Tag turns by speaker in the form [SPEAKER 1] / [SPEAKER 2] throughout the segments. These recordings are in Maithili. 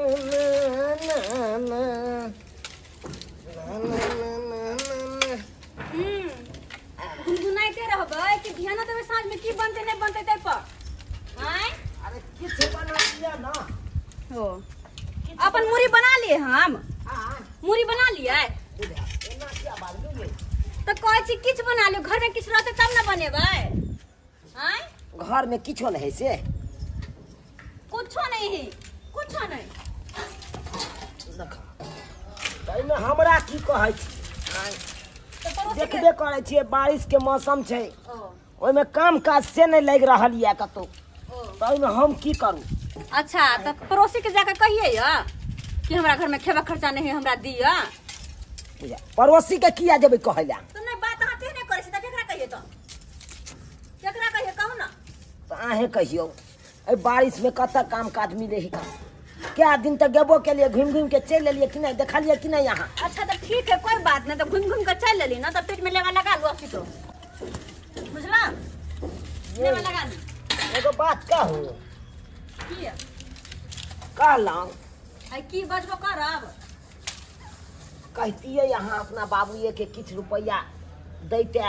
[SPEAKER 1] ना ना ना ना ना।
[SPEAKER 2] गुनगुनाइते रहबै कि ध्यान देबै साँझ में की बनतै नहीं बनतै तै पर? आँय,
[SPEAKER 1] अरे किछु बना लिअ ना।
[SPEAKER 2] हो अपन मुरी बना लिए, हम मुरी बना लिए।
[SPEAKER 1] एना किया बाजलू गे?
[SPEAKER 2] तऽ कहै छी किछु बना लियौ, घर में किछु रहतै तब ने बनेबै। आँय,
[SPEAKER 1] घर में किछो नहीं है से?
[SPEAKER 2] कुछो नहीं है, कुछो नहीं।
[SPEAKER 1] देखा तैमे हमरा की कहै छी?
[SPEAKER 2] तऽ पड़ोसी के
[SPEAKER 1] देखबे करै छियै बारिश के मौसम छै,
[SPEAKER 2] ओ
[SPEAKER 1] ओहिमे काम काज से नहि लागि रहल यऽ कतौ,
[SPEAKER 2] ओ
[SPEAKER 1] तऽ ओहिमे हम की करू?
[SPEAKER 2] अच्छा, तऽ पड़ोसी के जाके कहिए यऽ कि हमरा घर में खेबा खर्चा नहीं है, हमरा दिअ।
[SPEAKER 1] बुझा पड़ोसी के किया जेबै कहै लए?
[SPEAKER 2] तऽ नहीं बात अहाँ तेहने करै छी तऽ केकरा कहिए? तऽ केकरा कहिए कहू ना।
[SPEAKER 1] तऽ अहें कहियौ, एहि बारिश में कतऽ काम काज मिले है? क्या दिन तक गेबो के लिए घुमि घुमि के चलि एलियै कि नहि? देखलियै कि नहि अहाँ?
[SPEAKER 2] अच्छा तऽ ठीक है, कोई बात नहीं, तऽ घुमि घुमि के चलि एली ना तऽ पेट में लेवा लगा लू असी तो, बुझला? लेवा लगा लू।
[SPEAKER 1] एगो बात कहू?
[SPEAKER 2] की?
[SPEAKER 1] कहलहुँ।
[SPEAKER 2] आई की बजबो करब?
[SPEAKER 1] कहतियै अहाँ अपना बाबूए के किछु रुपैआ दैते,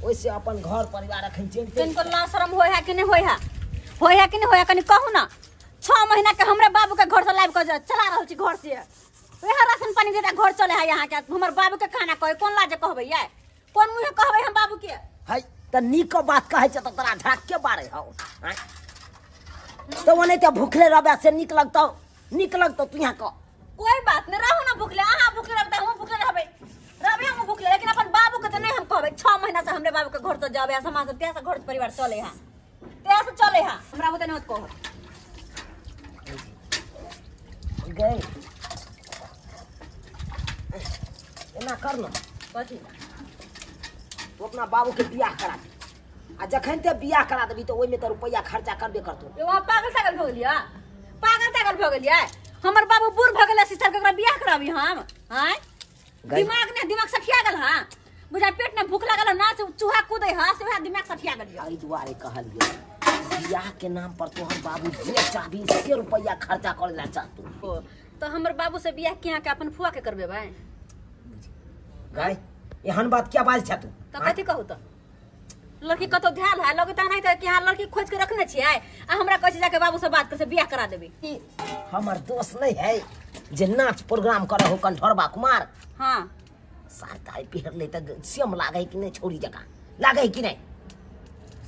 [SPEAKER 1] ओहिसे अपन घर परिवार अखन चलिते।
[SPEAKER 2] तनिको लाज शरम होय है कि नहीं होय है? होय है कि नहीं होय है, कनी कहू ना। 6 महीना के हमरे बाबू के घर से लाबि के चला रहल छी, घर से वएह राशन पानी देता घर चले है यहाँ के। हमर बाबू के खाना कहे कोन लाजे कहबै ये? कोन मुँहे कहबै हम बाबू के?
[SPEAKER 1] है तऽ नीक बात कहै छै तऽ तोरा झड़क के बारे हौ? आँय? तऽ ओनाहिते तऽ भूखले रहबै से नीक लगतौ? नीक लगतौ तू यहाँ कह?
[SPEAKER 2] कोई बात नहीं, रहू ना भूखले, अहाँ भूखले रहबै तऽ हमहूँ भूखले रहबै, रहबै हमहूँ भूखले, लेकिन अपन बाबू के तऽ नहीं हम कहबै। 6 महीना से हमरे बाबू के घर से जाबे समाज सब से घर परिवार चले है, तें से चले है, हमरा बुते नहीं होत कहब।
[SPEAKER 1] गए एना कर न।
[SPEAKER 2] कथी?
[SPEAKER 1] तू अपना बाबू के बियाह करा दे, आ जखन ते बियाह करा देबी तऽ ओहिमे तऽ रुपैआ खर्चा करबे करतौ।
[SPEAKER 2] यौ अहाँ पागल तागल भऽ गेलियै? पागल तागल भऽ गेलियै? हमर बाबू बूढ़ भऽ गेलै 80 साल के, ओकरा बियाह कराबी हम? आँय, दिमाग ने दिमाग सठिया गेल हँ बुझा, पेट में भूख लागल हँ ना से चूहा कूदै हँ से वएह दिमाग सठिया गेल यऽ।
[SPEAKER 1] एहि दुआरे कहलियै, बियाह के नाम पर तोहर बाबू जे चाहबी से रुपैआ खर्चा करे ला चाहतौ।
[SPEAKER 2] ओ, तऽ हमर बाबू से बियाह किया के अपन फुआ के करबेबै?
[SPEAKER 1] गए एहन बात क्या बाज छै तू?
[SPEAKER 2] तऽ कथी कहू? तऽ लड़की कतौ धैल है लगता नहीं तऽ कि यहाँ लड़की खोज के रखने छियै आ हमरा कहै छै जाके बाबू से बात कर से बियाह करा देबी।
[SPEAKER 1] ई हमर दोस्त नहीं है जे नाच प्रोग्राम करे हो कंठरबा कुमार?
[SPEAKER 2] हाँ।
[SPEAKER 1] साड़ी पहिर ले तऽ सेम लागे कि नहीं? छौरी जकाँ लागे कि नहीं?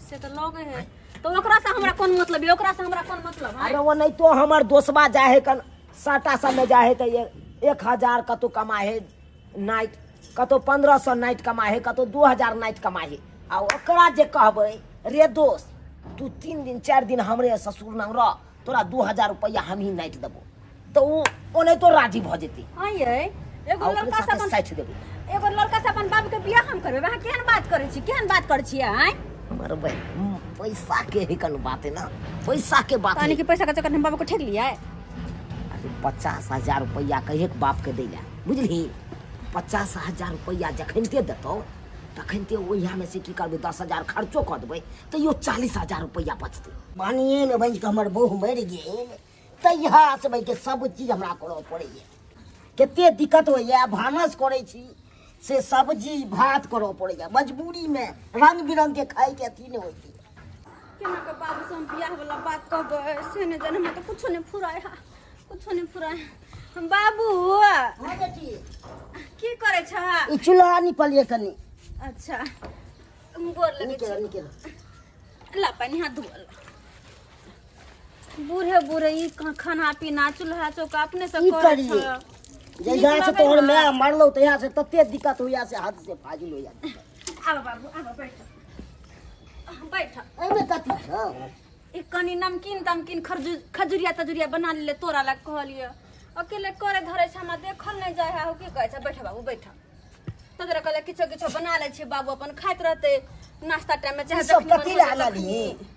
[SPEAKER 2] से तऽ लगे है, तऽ ओकरा से हमरा कोन मतलब है? ओकरा से हमरा कोन मतलब है?
[SPEAKER 1] अरे वो नहीं तो हमर दोस्तबा जाए है कन साटा सब में जाए है तऽ 1000 कतौ कमाए है नाइट, कतौ 1500 नाइट कमाए है, कतौ 2000 नाइट कमाए है। आ ओकरा जे कहबै रे दोस्त तू 3 दिन 4 दिन हमरे ससुर नाम रह, तोरा 2000 रुपैआ हम ही नाइट देबो, तऽ ओ ओनाहितो राजी भऽ जेतै।
[SPEAKER 2] हाँ यै, एगो
[SPEAKER 1] आ ओकरे
[SPEAKER 2] लड़का से
[SPEAKER 1] साथे
[SPEAKER 2] अपन
[SPEAKER 1] 60 देबै।
[SPEAKER 2] एगो लड़का से अपन बाबू के बियाह हम करबै? अहाँ केहन बात करै छी, केहन बात करै छियै? आँय,
[SPEAKER 1] हमर बहिन, पैसा के ही कन बात है ना, पैसा के बात
[SPEAKER 2] यानी
[SPEAKER 1] है।
[SPEAKER 2] कि पैसा के चक्कर में हम बाबू के ठेक लियै?
[SPEAKER 1] अरे 50,000 रुपैआ कहिए बाप के दै ला, बुझली? 50,000 रुपैआ जखनते देतौ तखनते ओहियामे से की करबै, 10,000 खर्चो कऽ देबै तैयो 40,000 रुपैआ बचतै।
[SPEAKER 3] पानिएमे बनि कऽ हमर बहु मरि गेल तहिया से बनि के सब चीज हमरा करऽ पड़ैए। कते दिक्कत होइए, भानस करै छी से सब्जी भात करऽ पड़ैए मजबूरीमे, रंग बिरंगके खाइके अथी नहि होइए।
[SPEAKER 2] केना के बाबू से हम बियाह वाला बात कहबै से नहि जाने, हमरा तऽ कुछो नहि फुराय है, कुछो नहि फुराय। हम बाबू की करै छ?
[SPEAKER 3] ई चूल्हा निपलिए कनि।
[SPEAKER 2] अच्छा, गोर लगै
[SPEAKER 3] निकेल
[SPEAKER 2] छी।
[SPEAKER 3] निकेल।
[SPEAKER 2] ला पानी हाथ धोअल। बूढ़े बूढ़े ई खाना पीना चूल्हा चौका अपने से
[SPEAKER 3] की
[SPEAKER 2] करै
[SPEAKER 3] करियै?
[SPEAKER 2] छ।
[SPEAKER 3] जहिया से
[SPEAKER 2] नीक
[SPEAKER 3] तोहर
[SPEAKER 2] लगै
[SPEAKER 3] माय मरलौ तहिया से तते दिक्कत होइया से हद से फाजिल होइया।
[SPEAKER 2] आब बाबू आब, बैठ बैठ।
[SPEAKER 3] एहिमे कथी छौ?
[SPEAKER 2] ई कनि नमकीन तमकीन खजुरिया तजुरिया बना ले तोरा लग कहलियै, अकेले करे धरे छै, हमरा देखल नहि जाइ है। की कहै छै? बैठ बाबू बैठ। तोरा कहले किछो किछो बना लै छियै, बाबू अपन खाइत रहतै नाश्ता टाइम में चाहे
[SPEAKER 3] ई सब
[SPEAKER 2] जखनी मन
[SPEAKER 3] कथी लए
[SPEAKER 2] होतै
[SPEAKER 3] आनलिही?
[SPEAKER 2] तखनी।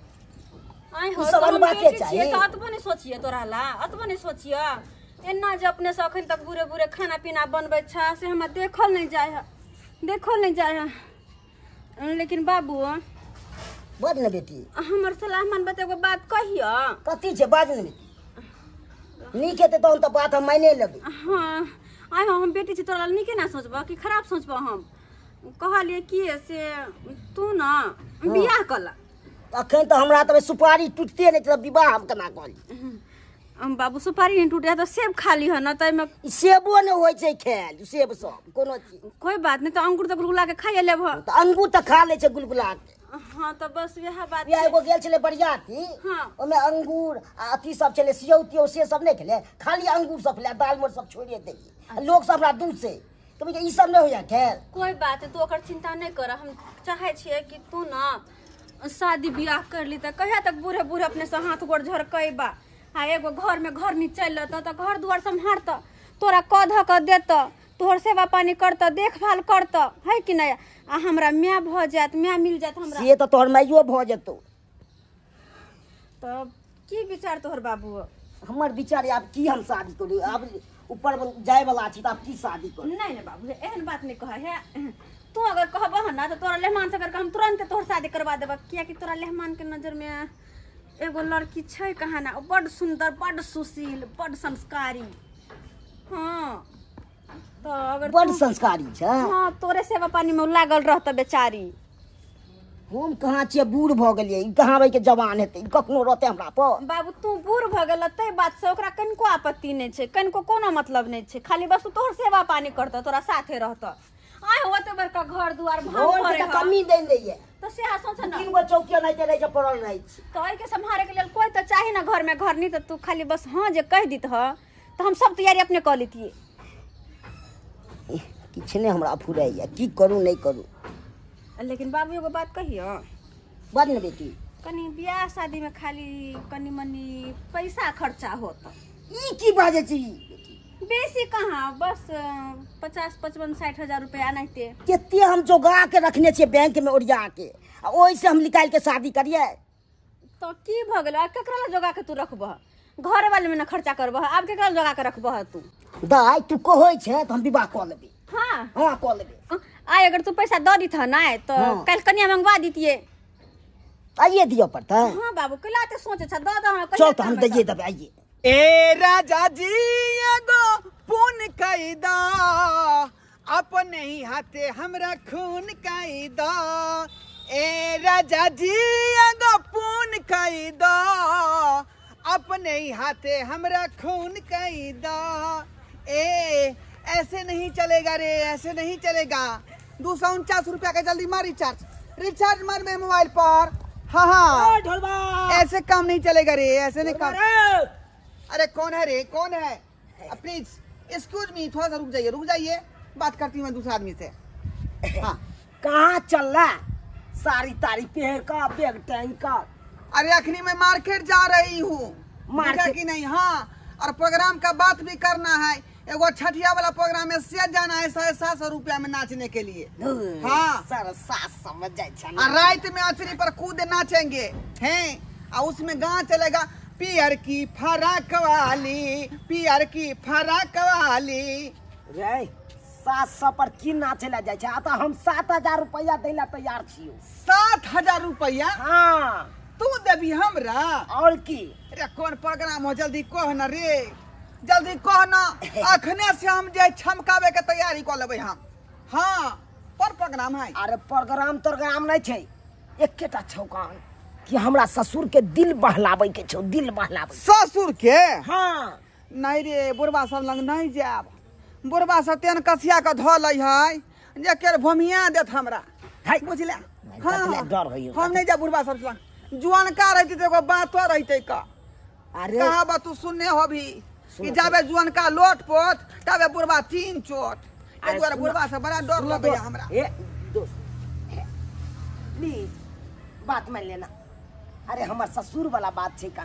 [SPEAKER 2] आँय हो,
[SPEAKER 3] ई सब
[SPEAKER 2] तऽ हम
[SPEAKER 3] अनबाके
[SPEAKER 2] बेटी छियै
[SPEAKER 3] चाही।
[SPEAKER 2] तऽ अतबो नहि सोचियै तोरा ला, अतबो नहि सोचियै? एना जे अपने से अखन तक बुरे बुरे खाना पीना बनबै छ से हमरा देखल नहीं जाय है, देखल नहीं जाय है। लेकिन बाबू
[SPEAKER 3] बाज ने बेटी।
[SPEAKER 2] हमर सलाह मानबै तऽ एगो बात कहियो।
[SPEAKER 3] कथी छै? बाज ने बेटी। नीक हेतै तहन तऽ बात हम मानि लेबै।
[SPEAKER 2] हाँ आइ हम बेटी छी, तोरा नीके ना सोचबह कि खराब सोचबह? हम कहलियै कि से तू ना बियाह कऽ ला।
[SPEAKER 3] अखन तऽ हमरा तऽ सुपारी टूटते नहि छै, विवाह हम केना कऽ ली?
[SPEAKER 2] हम बाबू सुपारी नहि टूटे तऽ सेब खा लीह न, तऽ एहिमे
[SPEAKER 3] सेबो नहि होइ छै खायल, सेब सब कोनो चीज।
[SPEAKER 2] कोई बात नहि, तऽ अंगूर तऽ गुलगुला के खाइए लेबह।
[SPEAKER 3] तऽ अंगूर तऽ खा लै छै गुलगुला के।
[SPEAKER 2] हाँ तऽ बस वएह बात।
[SPEAKER 3] इएह एगो गेल छलै बरियाती, ओहिमे अंगूर आ अथी सब छलै, सियौ तियौ से सब नहि खेलै, खाली अंगूर सब खेलै, दालमोट सब छोड़िए देलियै। लोक सब हमरा दूसै तऽ ई सब नहि होइया खेल।
[SPEAKER 2] कोई बात नहीं, तू ओकर चिंता नहि कर। हम चाहै छियै कि तू ना शादी बियाह कर ली, तऽ कहिया तक बूढ़े बूढ़े अपने से हाथ गोड़ झरकेबा? आ एगो घर में घर नहीं चल रहता तऽ घर दुआर सम्हारत, तोरा कऽ धऽ कऽ देत, तोहर सेवा पानी करत, देखभाल करत, है कि नहीं? आ हमरा माय भऽ जायत, माय मिल जायत हमरा।
[SPEAKER 3] से तऽ तोहर माइयो भऽ जेतौ।
[SPEAKER 2] तब की विचार तोहर बाबू?
[SPEAKER 3] हमर विचार आब की हम शादी करू, आब ऊपर जाय वाला छी तऽ आब की शादी करू?
[SPEAKER 2] नहीं नहीं बाबू, एहन बात नहीं कह है। तू अगर कहबह ना तऽ तोरा लेहमान से करके हम तुरंत तोहर शादी करवा देबह, कियाकि तोरा लेहमान के नजर में एगो लड़की छै कहाँ ना, बड सुंदर, बड सुशील, बड संस्कारी। हाँ तो अगर
[SPEAKER 3] बड संस्कारी छै।
[SPEAKER 2] हाँ तोरे सेवा पानी में लागल रहत बेचारी।
[SPEAKER 3] हम कहाँ छियै, बूढ़ भऽ गेलियै, ई कहाँ रहि के जवान हेतै, कखनो रहतै हमरा पर?
[SPEAKER 2] बाबू तू बूढ़ भऽ गेल तै बात से ओकरा कनिको आपत्ति नहि छै, कनिको कोनो मतलब नहि छै, खाली बस तोहर सेवा पानी करतौ, तोरा साथे रहतौ। आइ ओते बड़का घर दुआर भाव
[SPEAKER 3] भरे कमी दे दैये
[SPEAKER 2] तऽ सेहा सोच न,
[SPEAKER 3] तीन गो चौकी नहि रहै छै, पड़ल रहै छै।
[SPEAKER 2] तऽ एहिके सम्हारे के लेल कोइ तऽ चाही ना घर में घर नहीं, तऽ तू खाली बस हाँ जे कहि दितह तऽ हम सब तैयारी अपने कऽ लेतियै।
[SPEAKER 3] किछु नहि हमरा फुराइया, की करू नहि करू।
[SPEAKER 2] लेकिन बाबू एगो बात कहियो।
[SPEAKER 3] बात ने बेटी।
[SPEAKER 2] कनी बियाह शादी में खाली कनी मनी पैसा खर्चा होत।
[SPEAKER 3] ई की बाजै छी बेटी?
[SPEAKER 2] बेसी कहाँ, बस 50, 55, 60 हजार रुपया एनाहिते।
[SPEAKER 3] कते हम जोगा के रखने छियै बैंक में ओरिया के, आ ओहिसे हम निकालि के शादी करियै।
[SPEAKER 2] तो की भऽ गेलै? आब केकरा लए जोगा के तू रखबह? घर वाले में ना खर्चा करबह, आब केकरा लए जोगा के रखबह तू?
[SPEAKER 3] दाइ तू कहै छै तऽ हम विवाह कऽ लेबै।
[SPEAKER 2] हाँ
[SPEAKER 3] हाँ कऽ लेबै।
[SPEAKER 2] आइ अगर तू पैसा दऽ दितह ना तऽ काल्हि कनिया मंगवा दितियै।
[SPEAKER 3] आइए दिअ पड़तै?
[SPEAKER 2] हाँ बाबू, कैला ते सोचै छ, दऽ दऽ हमरा।
[SPEAKER 3] चल तऽ हम दैये देबै आइए।
[SPEAKER 4] ए राजा जी एगो पुन कैदा, अपने ही हाथे हमरा खून कैदा। ए राजा जी एगो पुन कैदा, अपने ही हाथे हमरा खून कैदा। ए ऐसे नहीं चलेगा रे, ऐसे नहीं चलेगा। 249 रुपया का जल्दी मार रिचार्ज, रिचार्ज मार मेरे मोबाइल पर। हाँ हाँ ऐसे काम नहीं चलेगा रे, ऐसे नहीं काम। अरे कौन है रे, कौन है? प्लीज एक्सक्यूज मी, थोड़ा सा रुक जाइए, रुक जाइए, बात करती हूँ मैं दूसरे आदमी से। हाँ
[SPEAKER 1] कहाँ चल रहा सारी तारी पहन का बैग टैंग का?
[SPEAKER 4] अरे अखनी मैं मार्केट जा रही हूँ। मार्केट की नहीं? हाँ, और प्रोग्राम का बात भी करना है, एगो छठिया वाला प्रोग्राम में से जाना है 750 रुपया में नाचने के लिए। हाँ
[SPEAKER 1] 750 में जाए।
[SPEAKER 4] और रात में अचरी पर कूद नाचेंगे हैं, और उसमें गाना चलेगा पियर की फराक वाली, पियर की फराक वाली।
[SPEAKER 1] रे 700 पर की नाचे ला जाए? आ हम 7000 रुपया दै ला तैयार छियो।
[SPEAKER 4] 7000 रुपया?
[SPEAKER 1] हाँ
[SPEAKER 4] तू देबी हमरा?
[SPEAKER 1] और की।
[SPEAKER 4] अरे कौन प्रोग्राम हो, जल्दी कह न रे, जल्दी कह न, अखने से हम जे छमकावे के तैयारी कऽ लेबै हम। हाँ पर प्रोग्राम है?
[SPEAKER 1] अरे प्रोग्राम तोग्राम नहीं छै, एकेटा छौ काम कि हमरा ससुर के दिल बहलाबै के छौ, दिल बहलाबै।
[SPEAKER 4] ससुर के?
[SPEAKER 1] हाँ।
[SPEAKER 4] नहीं रे, बुढ़बा सब लग नहीं जायब, बुढ़बा सब तेन कसिया के धऽ लै है जे केर भोमिया देत हमरा, बुझले? हाँ
[SPEAKER 1] डर होइयो,
[SPEAKER 4] हम नहीं जायब बुढ़बा सब लग। जुअनका रहते तो एगो बातो रहते का।
[SPEAKER 1] अरे
[SPEAKER 4] कहा बात तू सुनने होभी कि जाबे जुअनका लोट पोत तबे बुढ़बा 3 चोट। एहि दुआरे बुढ़बा से बड़ा डर लगैया हमरा।
[SPEAKER 1] ए दोस्त प्लीज बात मान लेना। अरे हमर ससुर वाला बात छै का,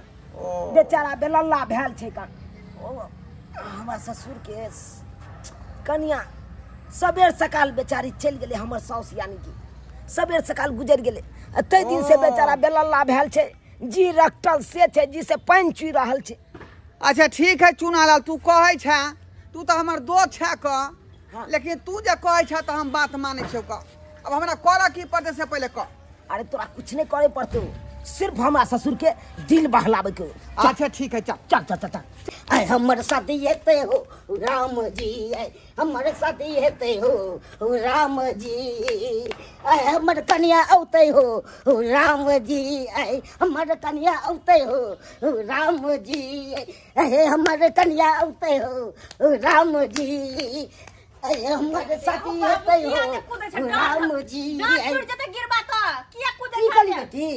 [SPEAKER 1] बेचारा बेलल्ला भेल छै का। ओ हमर ससुर के कनिया सबेर सकाल बेचारी चलि गेलै, हमर साउस यानी कि सबेर सकाल गुजरि गेलै। तै दिन से बेचारा बेलल्ला भेल छै, जी रखटल से छै, जी से पानि चुइ रहल छै।
[SPEAKER 4] अच्छा ठीक है चुनालाल, तू कहै छै, तू तऽ हमर दोस्त छै क, लेकिन तू जे कहै छै तऽ हम बात मानै छियौ क। अब हमरा करऽ की पड़तै से पहिले कह।
[SPEAKER 1] अरे तोरा कुछ नहीं करे पड़तौ, सिर्फ हमरा ससुर के दिल बहलावे के।
[SPEAKER 4] अच्छा ठीक है, चल
[SPEAKER 1] चल चल चल।
[SPEAKER 3] आय हमर शादी हेतै हो राम जी, आय हमर शादी हेतै हो राम जी, आय हमर कन्या औतै हो राम जी, आय हमर कन्या औतै हो राम जी, आय हमर कन्या औतै हो राम जी, आय हमर शादी हेतै हो राम जी।
[SPEAKER 2] डर जते गिरबा त किया कूदै
[SPEAKER 3] की कहली बेटी?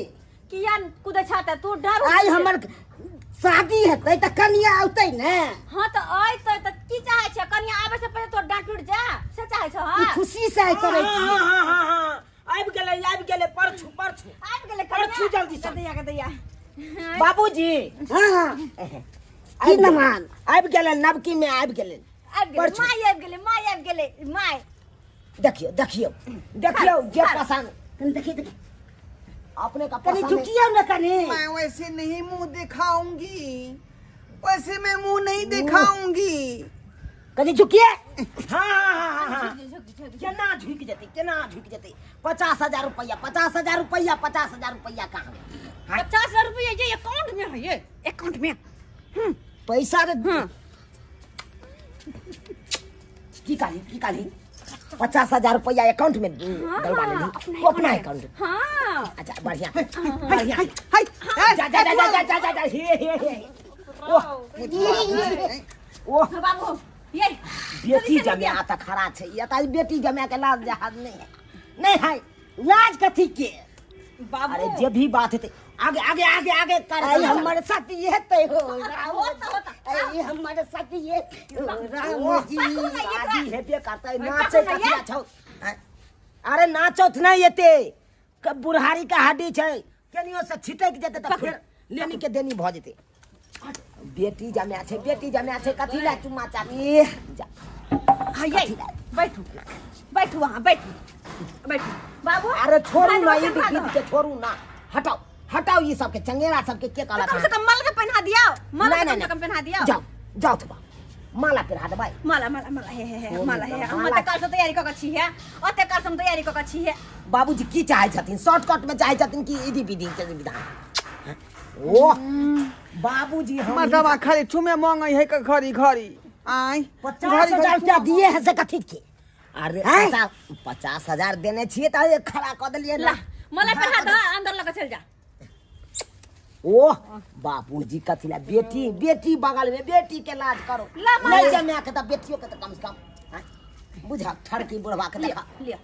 [SPEAKER 2] किया कूदै छ त तू डर?
[SPEAKER 3] आय हमर शादी हेतै त कन्या औतै ने।
[SPEAKER 2] हां त आइतै त की चाहै छ? कन्या आबै से पहिले तोर डांट टूट जा से चाहै छ? हां
[SPEAKER 3] ई खुशी से आइ करै छी।
[SPEAKER 1] हां हां हां हां आबि गेलै, आबि गेलै, परछू परछू
[SPEAKER 2] आबि गेलै,
[SPEAKER 1] परछू जल्दी से
[SPEAKER 2] दैया के दैया।
[SPEAKER 1] बाबूजी
[SPEAKER 3] हां हां की नमान
[SPEAKER 1] आबि गेलै, नवकी में आबि गेलै,
[SPEAKER 2] आबि गेलै माय, आबि गेलै माय, आबि गेलै माय।
[SPEAKER 1] देखियो देखियो देखियो जे पसंद
[SPEAKER 3] कनी देखिए देखिए
[SPEAKER 1] अपने का
[SPEAKER 3] कनी झुकियो ना कनी।
[SPEAKER 4] मैं वैसे नहीं मुंह दिखाऊंगी, वैसे मैं मुंह नहीं दिखाऊंगी,
[SPEAKER 3] कनी झुकिए।
[SPEAKER 1] हां हां हां केना झुक जते, केना झुक जते? 50,000 रुपया, 50,000 रुपया, 50,000 रुपया कहां?
[SPEAKER 2] 50,000 रुपया ये अकाउंट में है, ये अकाउंट में
[SPEAKER 3] पैसा रे।
[SPEAKER 1] की काली, की काली? 50,000 रुपया अकाउंट में डलवा लेली अपना अकाउंट।
[SPEAKER 2] हां
[SPEAKER 1] अच्छा बढ़िया बढ़िया। हाय जा जा जा जा जा जा जा हे हे हे ओह ओह
[SPEAKER 2] बाबू ये
[SPEAKER 1] बेटी जमे आता खड़ा छै, ये त बेटी जमे के लाज जहाज नहीं है,
[SPEAKER 3] नहीं है लाज कथी के
[SPEAKER 2] बाबू?
[SPEAKER 1] अरे जे भी बात हेतै आगे आगे आगे आगे कर।
[SPEAKER 3] आय हमर साथी हेतै हो राम, आय हमर साथी हेतै राम जी।
[SPEAKER 1] शादी हेबे करतै, नाचै कथी छौ? अरे नाचौथ नहीं एते, बुढ़ारी के हड्डी छै, केनियो से छिटक जेतै त फेर लेनी के देनी भ जेतै। बेटी जमे छै, बेटी जमे छै, कथी ला चुम्मा चाटी? जा
[SPEAKER 2] हां ये बैठू बैठू वहां बैठू बैठू बाबू।
[SPEAKER 1] अरे छोड़ू ना ये गीत के, छोड़ू ना, हटाओ हटाओ ये सब के चंगेरा सब के कहला?
[SPEAKER 2] कम से कम माला के पहना दिया, माला कम से कम पहना दिया।
[SPEAKER 1] जाओ जाओ थबा माला पहना दे भाई,
[SPEAKER 2] माला माला माला हे हे हे माला हे। हम त काल से तैयारी क के छी है, ओते काल से हम तैयारी क के छी है।
[SPEAKER 1] बाबूजी की चाहे छथिन? शॉर्टकट में चाहे छथिन कि इदी विधि के विधान? ओ बाबूजी हम
[SPEAKER 4] मर्दवा खाली चुमे मांगै है क घड़ी घड़ी। आय
[SPEAKER 3] 50,000 रुपया दिए है से कथी के?
[SPEAKER 1] अरे 50,000 देने छियै त खड़ा क देलियै
[SPEAKER 2] ना। माला पहना द, अंदर लग चल जा।
[SPEAKER 1] ओह बाबूजी कथी ला बेटी, बेटी बगल में, बेटी के लाज करो नहीं जमे के त बेटियों के त कम से कम बुझा ठड़की बुढ़वा के देखा
[SPEAKER 2] लिया,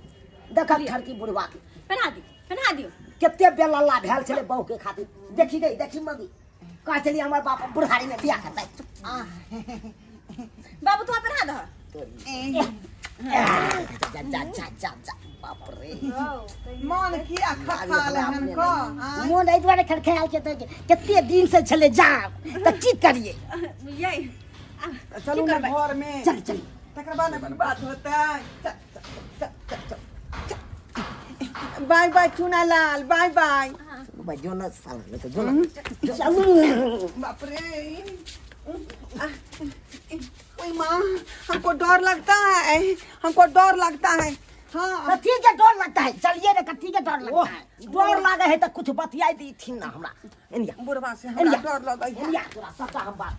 [SPEAKER 1] देखा ठड़की बुढ़वा के
[SPEAKER 2] पहना दी, पहना दियो।
[SPEAKER 1] कते बेलल्ला भेल छले बहू के खातिर, देखी गई देखी मगी कह चली हमर बाप बुढ़ारी में बियाह करतै।
[SPEAKER 2] बाबू तू पहना दह।
[SPEAKER 1] जा जा जा जा जा बाप रे
[SPEAKER 4] मन किया खखाल हन क?
[SPEAKER 3] मोन एहि दुआरे खड़खड़ायल छै त कते दिन से छले जाम त की करिए?
[SPEAKER 2] ये
[SPEAKER 4] चलू ना घर में,
[SPEAKER 3] चल चल
[SPEAKER 4] तकर बाद अपन बात होतै। चल चल चल चल बाय बाय चुना लाल, बाय बाय।
[SPEAKER 1] भाई जो ना साला तो जो ना
[SPEAKER 3] चलू।
[SPEAKER 4] बाप रे ओए माँ, हमको डर लगता है, हमको डर लगता है। हाँ
[SPEAKER 3] कथी के डर लगता है? चलिए ना, कथी के डर लगता है?
[SPEAKER 1] डर लागे है त कुछ बतियाई दी ना हमरा। एनिया
[SPEAKER 4] बुढ़वा से हमरा डर लगै है।
[SPEAKER 1] एनिया तोरा सबटा हम बात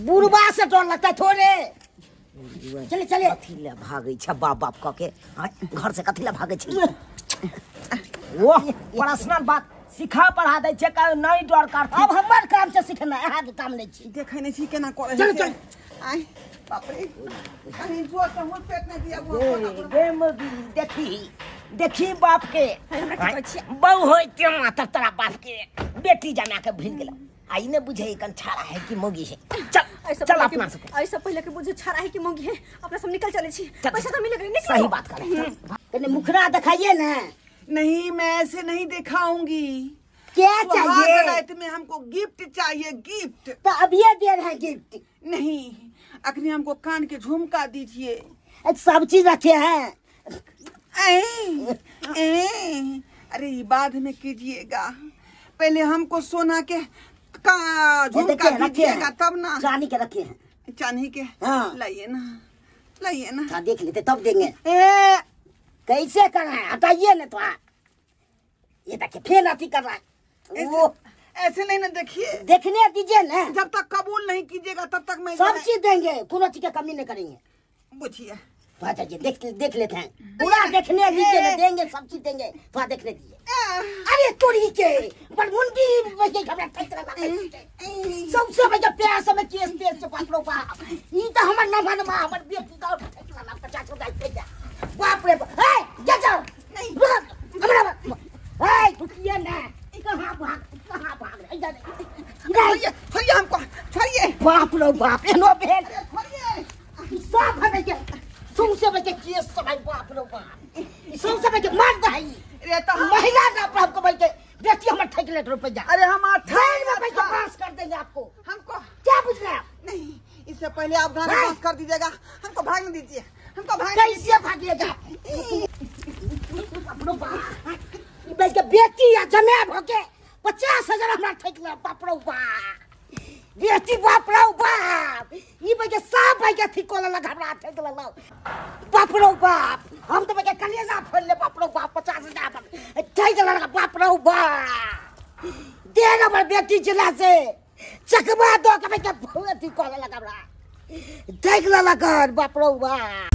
[SPEAKER 3] बुढ़वा से डर लगता है थोड़े। चले चले
[SPEAKER 1] कथी ले भागै छ बाप बाप क के? घर से कथी ले भागै छ? ओह पर्सनल बात सिखा पढ़ा दै छै, नहीं डर करथि।
[SPEAKER 3] अब हमर काम छै सिखना, अहाँ के काम नहीं छी।
[SPEAKER 4] देखै नहीं छी केना करै है।
[SPEAKER 3] चल चल
[SPEAKER 4] आय बाप रे, कहीं जोर से हुल पेट नहीं दिया वो।
[SPEAKER 1] गे मगी देखी देखी बाप के बहु होइते माता तोरा बाप के बेटी जमा के भूल गेल। आई ने बुझे कन छाड़ा है कि मोगी है। चल चल अपना सब
[SPEAKER 2] ऐसा पहले के बुझे छाड़ा है कि मोगी है, अपना सब निकल चले छी, पैसा तो मिल गेल। निकल
[SPEAKER 1] सही बात करे।
[SPEAKER 3] तने मुखरा दिखाइए ना।
[SPEAKER 4] नहीं मैं ऐसे नहीं दिखाऊंगी।
[SPEAKER 3] क्या चाहिए?
[SPEAKER 4] रात में हमको गिफ्ट चाहिए, गिफ्ट।
[SPEAKER 3] तो अब ये दे रहे हैं गिफ्ट।
[SPEAKER 4] नहीं अखनी हमको कान के झुमका दीजिए।
[SPEAKER 3] सब चीज रखे हैं।
[SPEAKER 4] ए, अरे ये बाद में कीजिएगा, पहले हमको सोना के का झुमका दीजिएगा तब ना।
[SPEAKER 3] चांदी के रखे हैं।
[SPEAKER 4] चांदी के?
[SPEAKER 3] हाँ।
[SPEAKER 4] लाइए ना, लाइए ना।
[SPEAKER 3] हाँ, देख लेते तब देंगे। ए, कैसे कर रहा है, हटाइए ना तो। ये देखिए फिर अथी कर रहा है। वो
[SPEAKER 4] ऐसे नहीं ना, देखिए
[SPEAKER 3] देखने दीजिए ना।
[SPEAKER 4] जब तक कबूल नहीं कीजिएगा तब तक मैं
[SPEAKER 3] सब चीज देंगे, कोनो चीज की कमी नहीं करेंगे।
[SPEAKER 4] पूछिए
[SPEAKER 3] थोड़ा जी, देख देख लेते हैं पूरा, देखने दीजिए ना, देंगे सब चीज देंगे, थोड़ा देखने दीजिए। अरे तोरी के बड़मुंडी बजे हमरा ठेक रहा सबसे बजे प्यार से में केस तेज से बाप रो बाप, ई त हमर नमन मा हमर बेटी का ठेक रहा 50 रुपया पैसा। बाप रे ए जा जाओ नहीं हमरा ए रुकिए ना, कहां भाग कहां भाग रहे इधर
[SPEAKER 4] छोड़िए छोड़िए हमको छोड़िए।
[SPEAKER 3] बाप रे बाप एनो भेल सब हमें के तुमसे बचे केस सब भाई। बाप रे बाप सबसे बचे मार दही
[SPEAKER 4] रे तो
[SPEAKER 3] महिला ना आपको भाई के बेटी हमर ठेक लेट रुपया।
[SPEAKER 4] अरे हम
[SPEAKER 3] में पैसा पास कर देंगे आपको।
[SPEAKER 4] हमको
[SPEAKER 3] क्या बुझ रहे आप?
[SPEAKER 4] नहीं, इससे पहले आप गाना पास कर दीजिएगा, हमको भागने दीजिए, हमको भाग
[SPEAKER 3] कैसे भागिएगा? अपनो बाप के बेटी या जमे भके 50,000 हमरा ठेक ले। बाप रे बाप बेटी, बाप रे बाप ई बजे सब भाई के थी कोला लगा हमरा ठेक ले। बाप रे बाप हम तो बजे कलेजा फोड़ ले। बाप रे बाप 50,000 ठेक ले। बाप रे बाप दे हमर बेटी जिला से चकमा दो के बजे थी कोला लगा हमरा ठेक ले। बाप रे बाप।